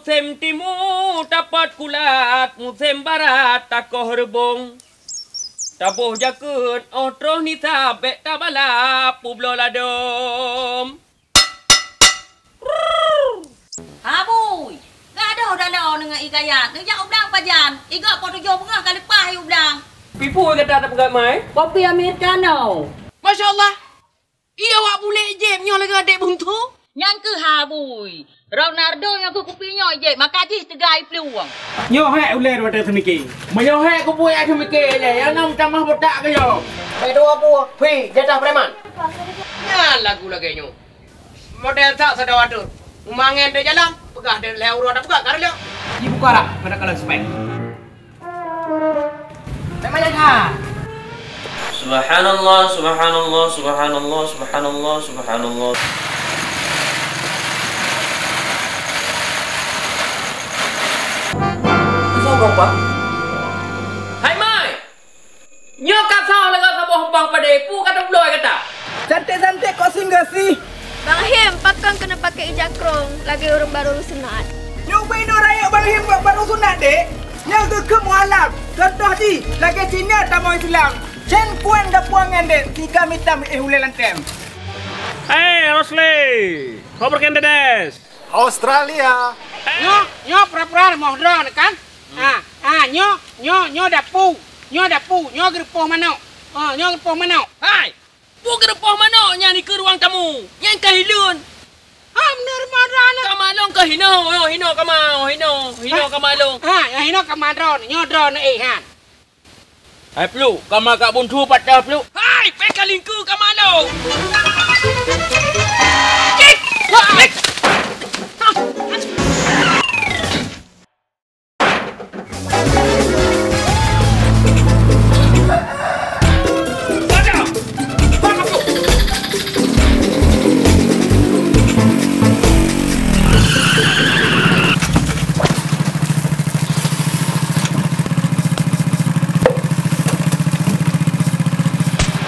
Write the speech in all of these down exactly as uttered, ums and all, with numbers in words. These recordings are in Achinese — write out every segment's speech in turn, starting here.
Musém timu tapot kulat, musém barat takoh reubong. Taboh jakeuet óh troh nisab, bék tabalap peubloe ladôm. Abui, gadoh daloe ngon i Gayat, neujak u blang pajan, i gop po tujoh beungoh ka leupah i u blang. Peue gata tapeugah, Mai? Kopi Americano. Masya Allah. Iya, awak bulek jép nyoe lagèe adék Buntu. Nyan keuh, Abui. Ronaldo nyoe keuh kupi nyoe jép, maka jih teuga i plueng. Nyoe hék ulèe watèe seumike. Meunyoe hék kubuet ai seumike lé, nyang na meutamah botak keu nyoe. Bèk dua buah, phi, jatah preman. Nyan lagu lagèe nyoe. Model that sadoe atur. Meunyo ngon di jalan, peugah di lhèe uroe tapeugah ka reuloh. Jibuka rap, pada kalau spek. Memang nyata. Subhanallah, subhanallah, subhanallah, subhanallah, subhanallah. Sombong, Pak. Hai, Mai! Nyoe ka soh lagèe saboh umpang padé, peue ka tabloe gata? Cantik-cantik kok singgah sih. Bang Him, pakon keuneuk pakai ija krong lagèe ureueng baru sunat? Nyoe ubé inoe rayeuk Bang Him bak baru sunat, Dek. Nyoe geukheun mualaf. Contoh jih, lagèe Cina tamong Islam. Cen kuan gapuangan, Dek, tiga mitam éh ulèe lantem. Hei, Rosli, ho berkendedes? Australia. Nyoe, nyoe pura-pura rumoh droeneuh kan? Ah, ah, nyoe, nyoe, nyoe dapu. Nyoe dapu, nyoe geureupoh manok. Ah, nyoe geureupoh manok. Hai! Peue geureupoh manok nyan dikeue ruang tamu? Nyan ka hileuen. Ha, beuna rumoh droeneuh. Kama lôn ka hinoe, oh, hinoe kama, oh, hinoe, hinoe kama lôn. Ha, nyang hinoe kama droeneuh, nyoe droeneuh éh, ha. Hai, Pluek, kama ka buntu pat dah, Pluek. Hai, pih ka lingkeue kama lôn. Cit! Hai!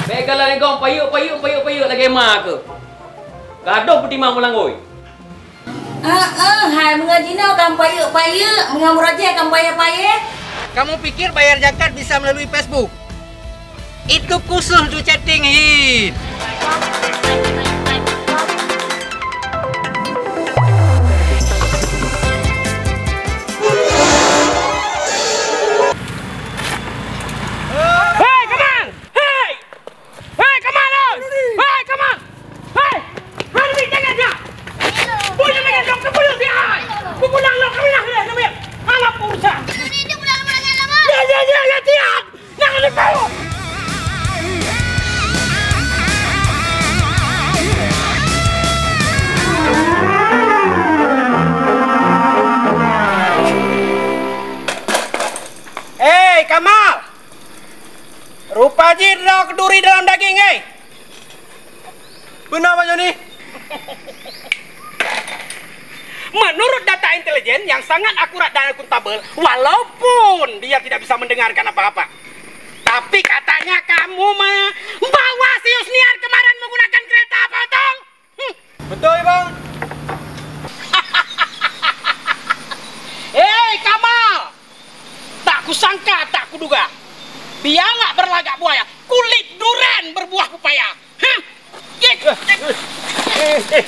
Bèk galak lé gom, payeuk, payeuk, payeuk, payeuk lagèe ma keuh. Gadoh peutimang meulangôi. Eh, eh, hai, meunyoe jinoe ka payeuek-payeuek, meunyoe meurajée ka payée-payée. Kamu pikir bayar zakat bisa melalui Facebook? Itu khusus untuk chatting, Hin. Hei, Kamal! Hei! Hei, Kamal, oi! Hei, Kamal! Hei! Hei, jangan, jangan! Bunuh dengan dong, bunuh dia! Bunuh dong, kami nak, kami nak! Alah, urusan! Ya, ya, ya, ya, tiap! Jangan dibawa! Hei, Kamal! Rupa jih droe keuduri dalam daging, eh! Beuna, Bang Joni. Menurut data intelijen yang sangat akurat dan akuntabel, walaupun dia tidak bisa mendengarkan apa-apa, tapi katanya kamu membawa si Yusniar kemarin menggunakan kereta potong. Hmm. Betul, Bang. Hei, Kamal! Tak kusangka, tak kuduga. Biawak berlagak buaya, kulit duren berbuah pepaya. Hah? Hei, hei,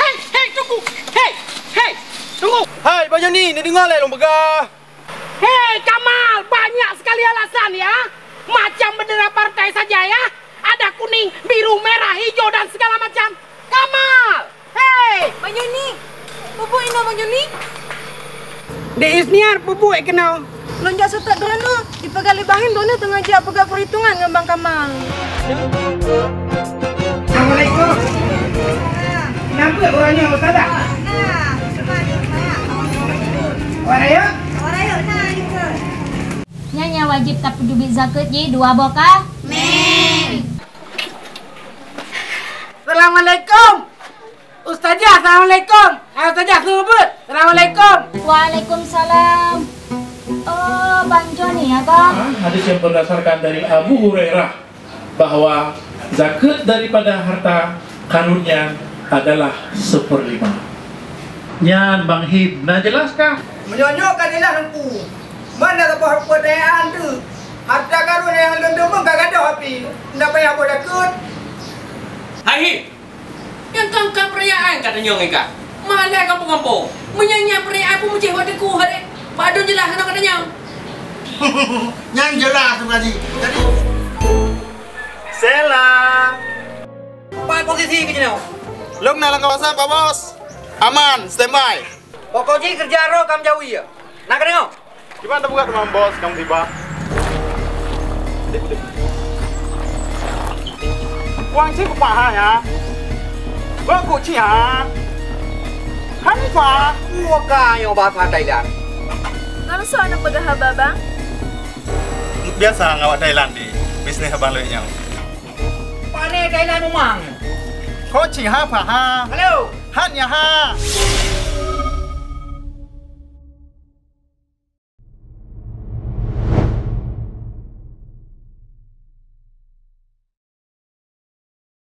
hei, hei, tunggu. Hei, hei, tunggu. Hai, Bang Joni, neudeungoe lé lôn peugah. Hei, Kamal, banyak sekali alasan ya. Macam bendera partai saja ya. Ada kuning, biru, merah, hijau dan segala macam. Kamal! Hei! Bang Joni! Peue buet inoe, Bang Joni? Dek Yusniar, peue buet keunoe? Lôn jak seutôt droeneuh, dipeugah lé Bang Him droeneuh teungoh jak peugah peuhitungan ngon Bang Kamal. Assalamualaikum. Kenapa orangnya Ustazah? Orang raya? Nyan nyang wajéb tapeuteubiet zakeuet jih dua boh ka? Meng. Assalamualaikum. Ustazah, assalamualaikum. Hai Ustazah, seumeubeuet. Assalamualaikum. Waalaikumsalam. Oh, Bang Joni ya, Bang? Hadis yang berdasarkan dari Abu Hurairah bahwa zakeuet daripada harta karunnya adalah seperlima. Nyan Bang Hib, na jeulaih kah? Meunyoe nyoe ka jeulaih Teungku. Man na saboh peutanyaan teuk. Harta karun nyang lôn deungon ka gadôh api. Na payah boh takot. Hai Hib! Nyang kang-kang peuriak ka tanyong ikat. Malah gampông-gampông. Meunyan nyang peuriak pun meucéh bak Teungku hai. Padum jeulaih keunoe ka tanyong. Nyang jeulaih tu tadi. Jadi Sela. Pat posisi keuh jinoe? Lôn na lam kawasan, Pak Bos. Aman, standby. Pokok jih keureuja roh ka meujawi ya. Na kadeungoe? Kiban tapeugah teuma Bos nyang musibah. Kuang cit kupak ha ya. Beukup cit ha. Hanifah. Kuah ka nyoe bahasa Thailand. Ngon soe aneuk peugah haba, Bang? Biasa ngon awak Thailand di bisnis abang lôn nyoe. Pane Thailand umang. Ko cit ha pah ha. Halo. Han ya ha.